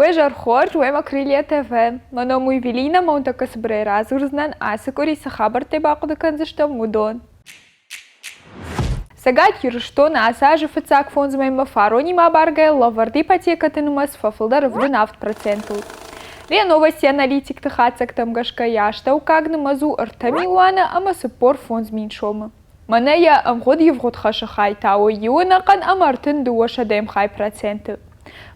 Уе зӕр хорз, уемӕ Крылья ТВ. Мӕ ном у Евелина, мӕ уын тӕккӕ цыбырӕй радзурдзынӕн, ацы къуыри цы хабӕрттӕ бахъуыды кӕндзыстӕм, уыдон. Цӕгат Ирыстоны ацы азы фыццаг фондзмӕймӕ фаронимӕ абаргӕйӕ лӕвӕрд ипотекӕты нымӕц фӕфылдӕр 7 процентыл. РИА Новости аналитикты хатдзӕгтӕм гӕсгӕ йӕ астӕуккаг нымӕц у ӕртӕ милуаны ӕмӕ 45 мин сомы. Мӕнӕ йӕ ӕмгъуыд ивгъуыд хӕсы хай та у иу ӕнӕхъӕн ӕмӕ 32 сӕдӕйӕм хай проценты.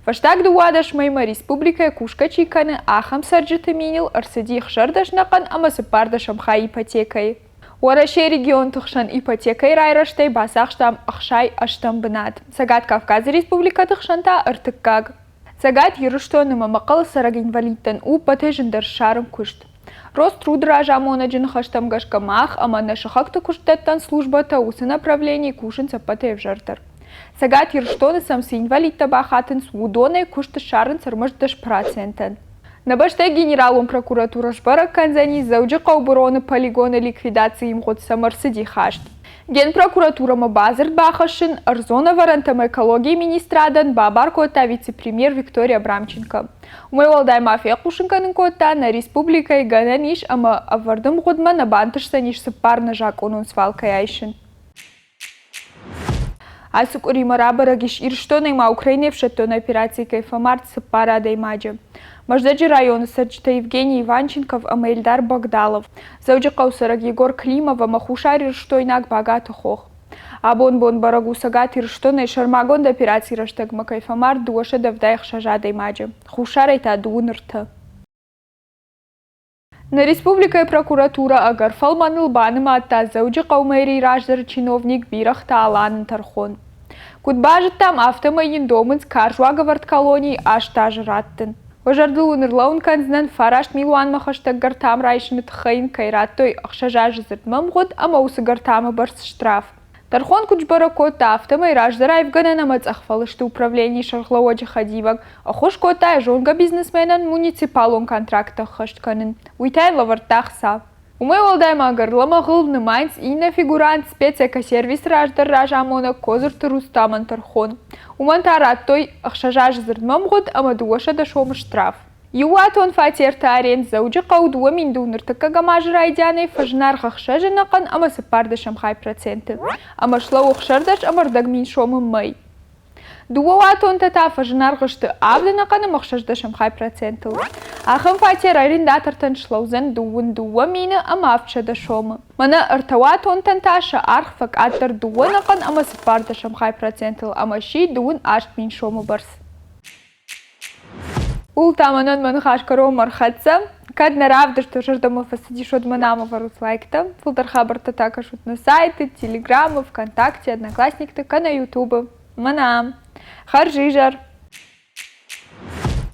Фӕстаг 12 мӕймӕ республикӕйы кусгӕ чи кӕны, ахӕм цӕрджыты миныл ӕрцыди 16 ӕнӕхъӕн ӕмӕ цыппӕрдӕсӕм хай ипотекӕйы. Уӕрӕсейы регионты хсӕн ипотекӕйы райрӕзтӕй бацахстам 68 бынат, Цӕгат Кавказы республикӕты хсӕн та ӕртыккаг. Цӕгат Ирыстоны ӕмӕ Мӕхъхъӕлы цӕрӕг инвалидтӕн у ӕппӕтӕй зындӕр ссарын куыст. Роструд разамонӕджы ныхӕстӕм гӕсгӕ мах ӕмӕ нӕ сыхӕгты куыстдӕттӕн службӕтӕ уыцы направленийы кусынц ӕппӕтӕй ӕвзӕрдӕр. Цӕгат Ирыстоны сӕм цы инвалидтӕ бахатынц, уыдонӕй куыст ссарынц ӕрмӕст 10%-ӕн. Нӕ бӕстӕйы Генералон прокуратурӕ сбӕрӕг кӕндзӕни Дзӕуджыхъӕуы быроны полигоны ликвидацийы мгъуыд сӕм ӕрцыди хаст. Генпрокуратурӕмӕ бадзырд бахӕссын ӕрдзон ӕвӕрӕнтӕ ӕмӕ экологийы министрадӕн бабар кодта вице-премьер Виктория Абрамченко. Уымӕй уӕлдай ма фехъусын кӕнын кодта, нӕ республикӕйы гӕнӕн ис ӕмӕ ӕвӕрд ӕмгъуыдмӕ нӕ бантысдзӕнис цыппар нӕзакъонон свалкӕйы айсын. Ацы къуыримӕ рабӕрӕг ис, Ирыстонӕй ма Украинӕйы ӕфсӕддон операцийы кӕй фӕмард цыппар адӕймаджы. Мӕздӕджы районы цӕрджытӕ Евгений Иванченков ӕмӕ Эльдар Богдалов, Дзӕуджыхъӕуы цӕрӕг Егор Климов ӕмӕ хуссарирыстойнаг Багаты Хох. Абон бон бӕрӕг у Цӕгат Ирыстонӕй сӕрмагонд операцийы рӕстӕгмӕ кӕй фӕмард 276 адӕймаджы, хуссарӕй та дыууын ӕртӕ. Нӕ республикӕйы прокуратурӕ ӕгӕр фӕлмӕныл банымадта Дзӕуджыхъӕуы мэрийы раздӕры чиновник Бирӕгъты Аланы тӕрхон. Куыд базыдтам, афтӕмӕй йын домынц карз уагӕвӕрд колонийы аст азы раттын. Уӕ зӕрдыл уын ӕрлӕууын кӕндзынӕн, фараст милуанмӕ хӕстӕг гӕртам райсыны тыххӕй йын кӕй радтой ӕхсӕз азы дзырдмӕ мгъуыд ӕмӕ уыцы гӕртамы бӕрц штраф. Тӕрхон куыд сбӕрӕг кодта, афтӕмӕй раздӕр аивгӕнӕн ӕмӕ цъӕхфӕлысты управленийы сӕргълӕууӕджы хӕдивӕг ӕххуыс кодта йӕ зонгӕ бизнесменӕн муниципалон контракттӕ ӕххӕст кӕнын, уый та йын лӕвӕрдта ӕхца. Уымӕй уӕлдай ма ӕгӕр лӕмӕгъыл нымайынц иннӕ фигурант спецэкосервисы раздӕр разамонӕг Кодзырты Рустамӕн тӕрхон. Уымӕн та радтой ӕхсӕз азы дзырдмӕ мгъуыд ӕмӕ 200 сомы штраф. Иууатон фатерты аренд Дзӕуджыхъӕуы 2002 ныртыккӕгӕм азы райдианӕй фӕзынаргъ ӕхсӕз ӕнӕхъӕн ӕмӕ цыппӕрдӕсӕм хай проценты ӕмӕ слӕууы ӕхсӕрдӕс ӕмӕ ӕрдӕг мин сомы мӕй. Дыууӕуатонтӕ та фӕзынаргъ сты авд ӕнӕхъӕн ӕмӕ ӕхсӕздӕсӕм хай процентыл. Ахӕм фатер арендатортӕн слӕудзӕн дыууын дыууӕ мины ӕмӕ авдсӕдӕ сомы. Мӕнӕ ӕртӕуатонтӕн та сӕ аргъ фӕкъаддӕр дыууӕ ӕнӕхъӕн ӕмӕ цыппӕрдӕсӕм хай процентыл ӕмӕ сси дыууын аст мин сомы бӕрц. Ууыл та мӕнӕн мӕ ныхас кӕронмӕ ӕрхӕццӕ. Кӕд нӕ равдысты зӕрдӕмӕ фӕцыдис, уӕд мӕ нӕм ӕвӕрут лайктӕ. Фылдӕр хабӕрттӕ та кӕсут нӕ сайты, Телеграмы, ВКонтакте, Одноклассникты кӕнӕ Ютубы. Мӕнӕ ам. Хӕрзизӕр!